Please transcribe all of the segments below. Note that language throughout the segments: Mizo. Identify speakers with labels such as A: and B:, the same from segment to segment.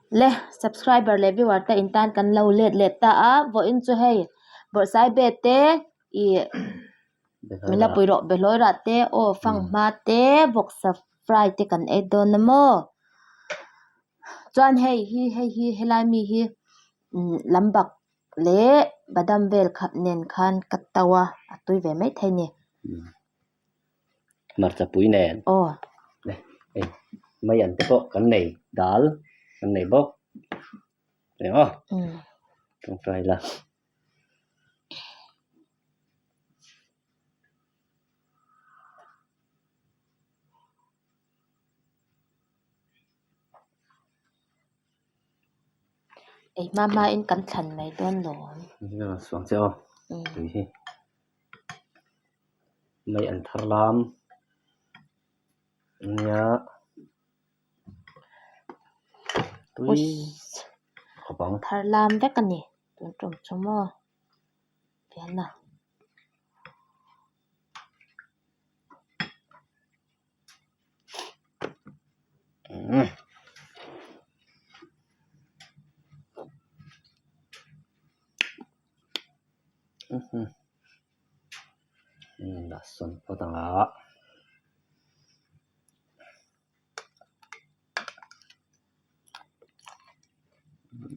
A: Le subscriber leh viewer te in tan kan lo let leh ta a vawiin chu hei bawrhsaibe te ih min la pui rawh behlawi rah te aw fanghma te vawksa fry te kan ei dawn a maw chuan hei hi hei hi helai mi hi umm lambak leh badam vel khat nen khan ka to a a tui ve maithei a ni.
B: Hmarcha pui nen
A: aw
B: hei mai an te pawh kan nei dal kan nei bawk eng aw tawngtai la.
A: Ei hma hma in kan thlan mai dawn lawm.
B: Suang che aw tui hi. Mai an thar lam nia tui khawp ang.
A: Thar lam vek a ni tun tum chu maw pian a.
B: Dah sawn phawt ang a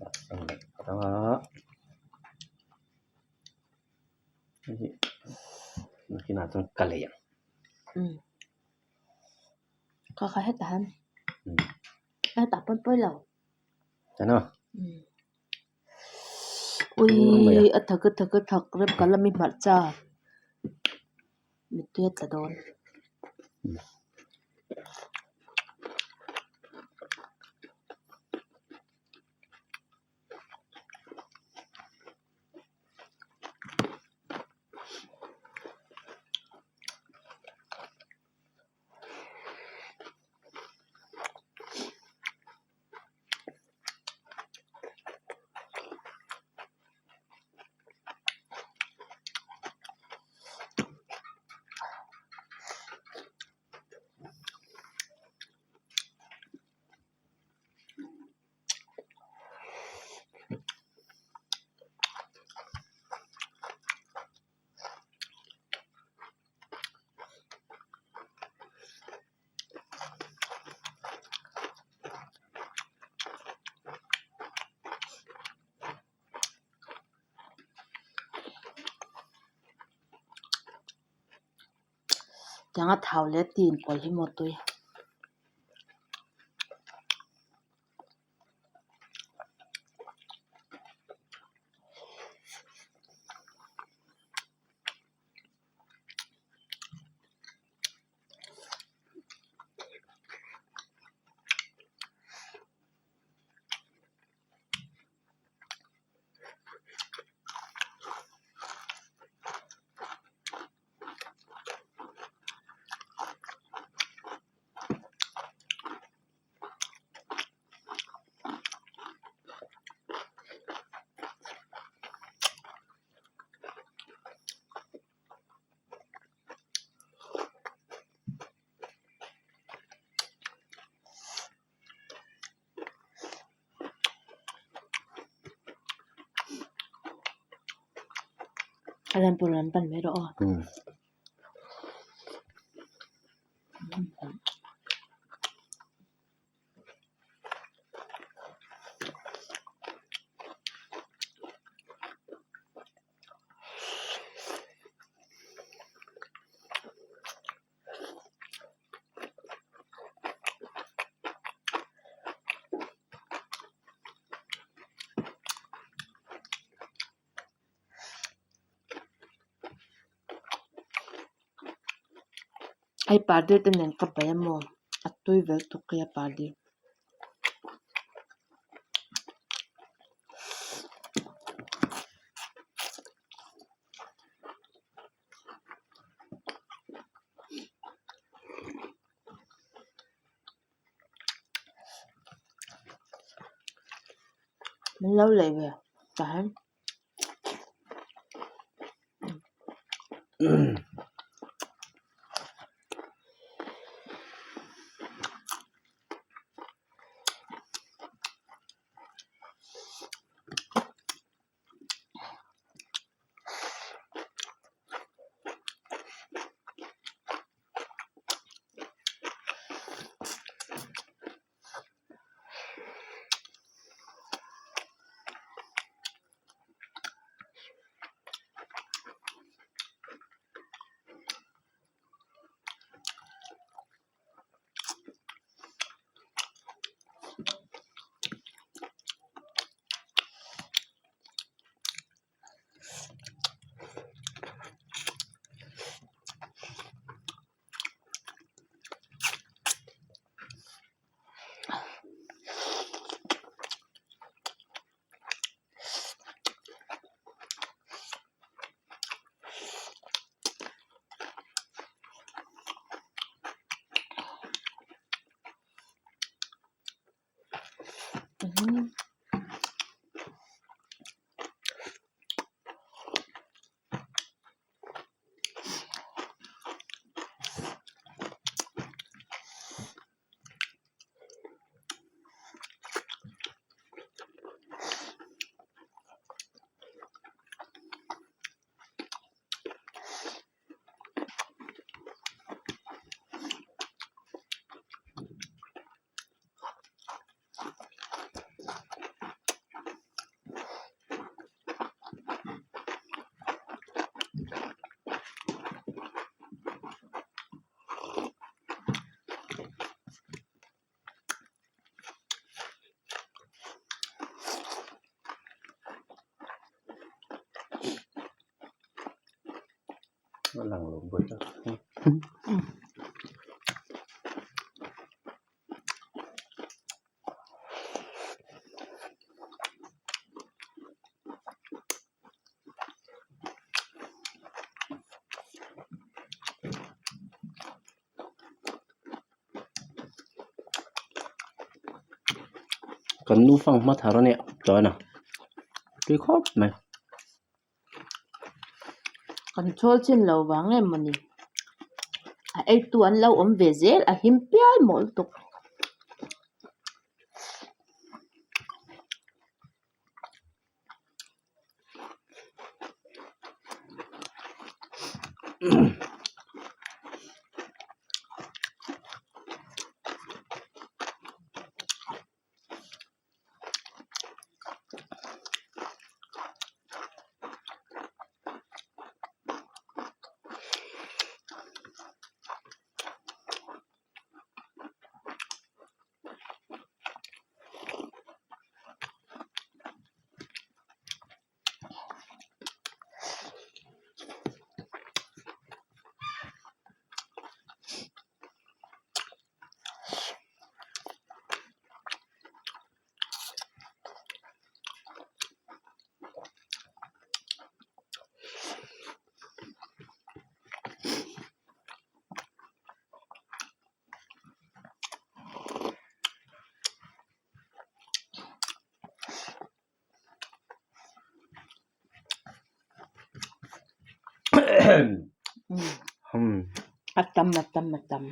B: dah sawn leh phawt ang a hei nakinah chuan ka lei ang.
A: Ka kha hetah hian hetah pawn pawi lo. Ui a thak a thak a thak rem ka la mi hmarcha mittui a tla dawn. Tianga thau leh tin pawlh hi maw tui. A rawn pawh rawn pan mai rawh aw. Hei pardir te nen ka pai a maw a tui vel tuk hi a pardir. Min lo lei ve tah hian.
B: A lang lo bawk a. Kan nu fanghma thar a nia chuan a tui khawp mai.
A: Kan chhawl chin lo vang em mawni a eitu an lo awm ve zel a him pial mawh lutuk. A tam a tam a tam.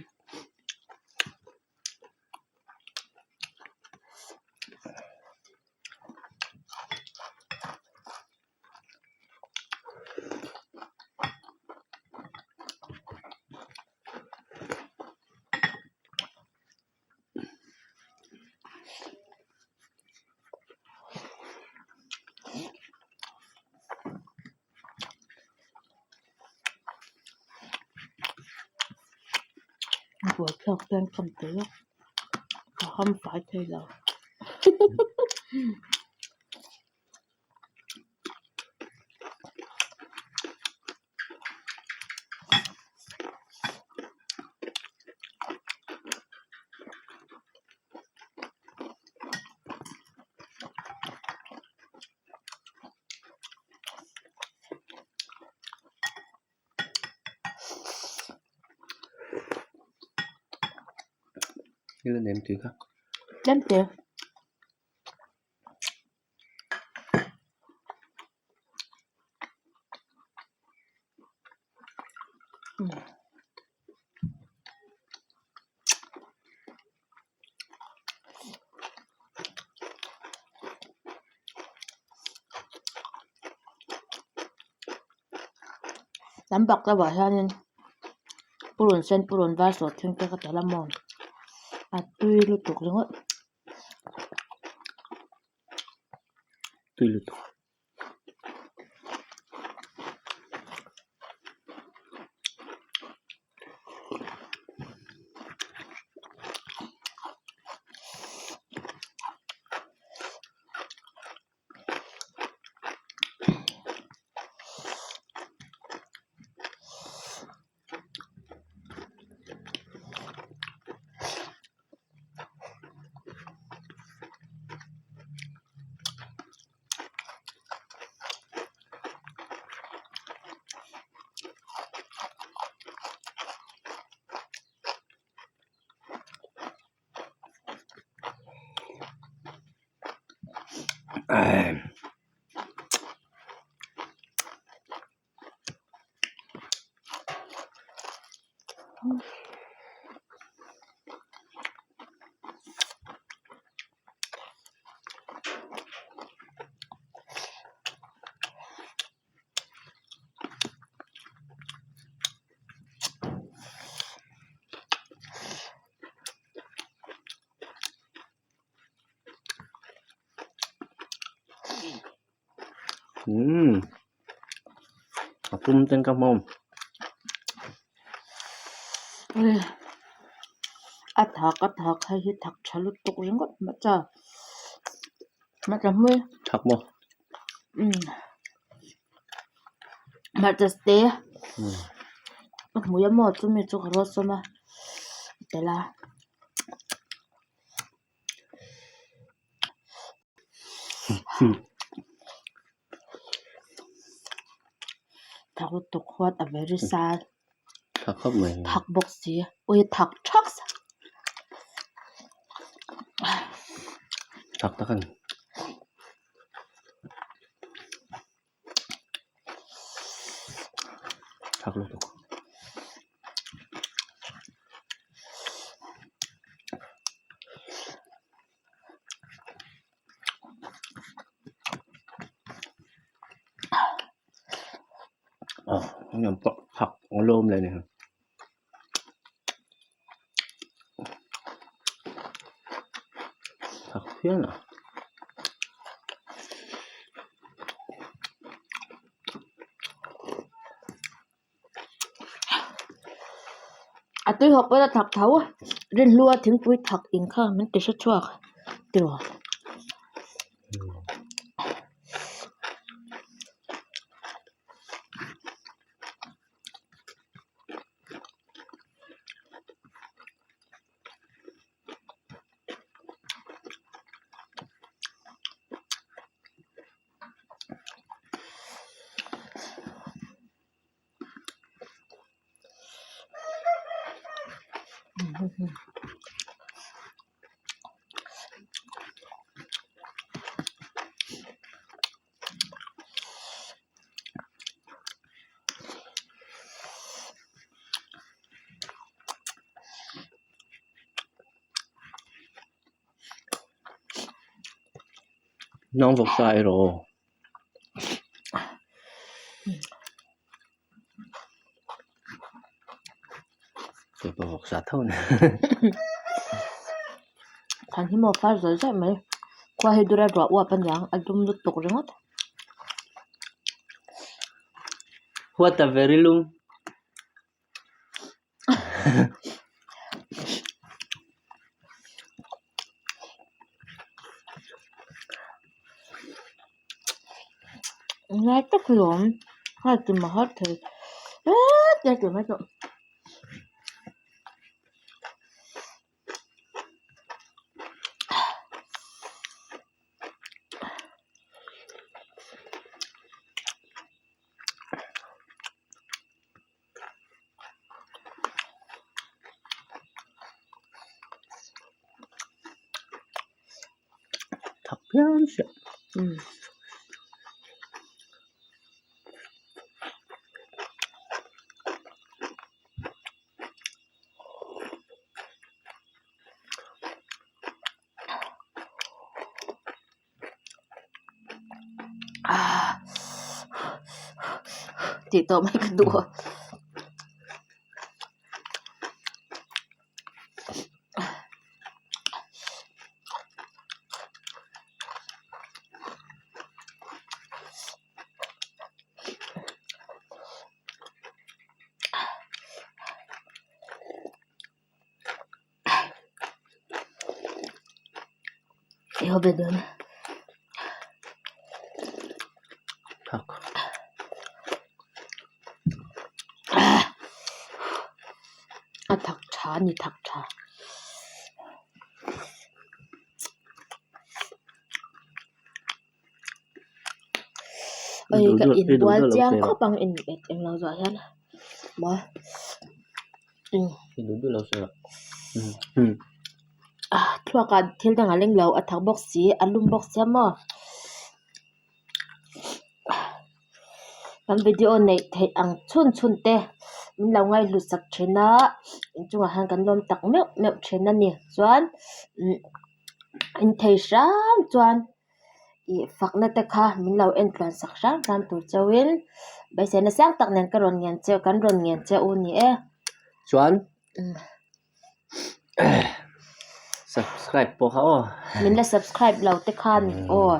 A: Buaithlak hian ka tel a ka ham fai thei lo.
B: Thil a nem tui kha.
A: Tlem te. Lam bak lovah hianin purun sen purun var sawh thleng te ka telh a maw a tui lutuk ringawt.
B: Tui lutuk. Umm a pum ten ka hmawm.
A: A thak a thak hei hi thak tha lutuk ringawt hmasa hmasa hmui.
B: Thak maw?
A: Umm hmarcha te ka hmui a maw chumi chu ka ruat sawm a tel a. Thak lutuk what a very sad
B: Thak khawp mai
A: thak bawk si ui thak thak
B: Thak tak a ni. Thak lutuk. Aw heng pawh thak ang lawm leh a ni. Thak phian a.
A: A tui hawp pawh a thak tho rinhlua thingpui thak in kha min ti hre chhuak tiraw.
B: Naupang vawksa erawh aw. Keipawh vawksa tho a ni.
A: Thlan hi maw far zawi zawi mai khua hi dura ruah uap a niang a dum lutuk ringawt.
B: What a very lung.
A: Ngai tak lawm nghal tum a har thei eee tia ti mai tawh.
B: Thak phian sia.
A: Umm. Tih tawh mai ka duh a. A thak tha a ni thak tha. Oi ka inbual chiang khawp ang in englo zawh hian maw thluak ah thil dang a leng lo a thak bawk si a lum bawk sia maw. Kan video neih theih ang chhun chhun te min lo ngaihlu sak thin a, inchungah hian kan lawm tak meuh meuh thin a ni. Chuan umm in thei hram chuan ih fakna te kha min lo en tluan sak hram hram tur chauhin beiseina sang tak nen ka rawn ngen che kan rawn ngen che u ni e.
B: Chuan Subscribe pawh kha aw.
A: Min la subscribe lo te khan aw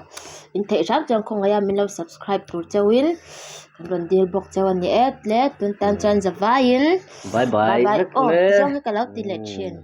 A: in theih hram chuan khawngaih a min lo subscribe tur chauhin kan rawn dil bawk chauh a ni e tle tun tan chuan zavaiin
B: Bye bye
A: bye bye aw zawng hi ka lo ti leh thin.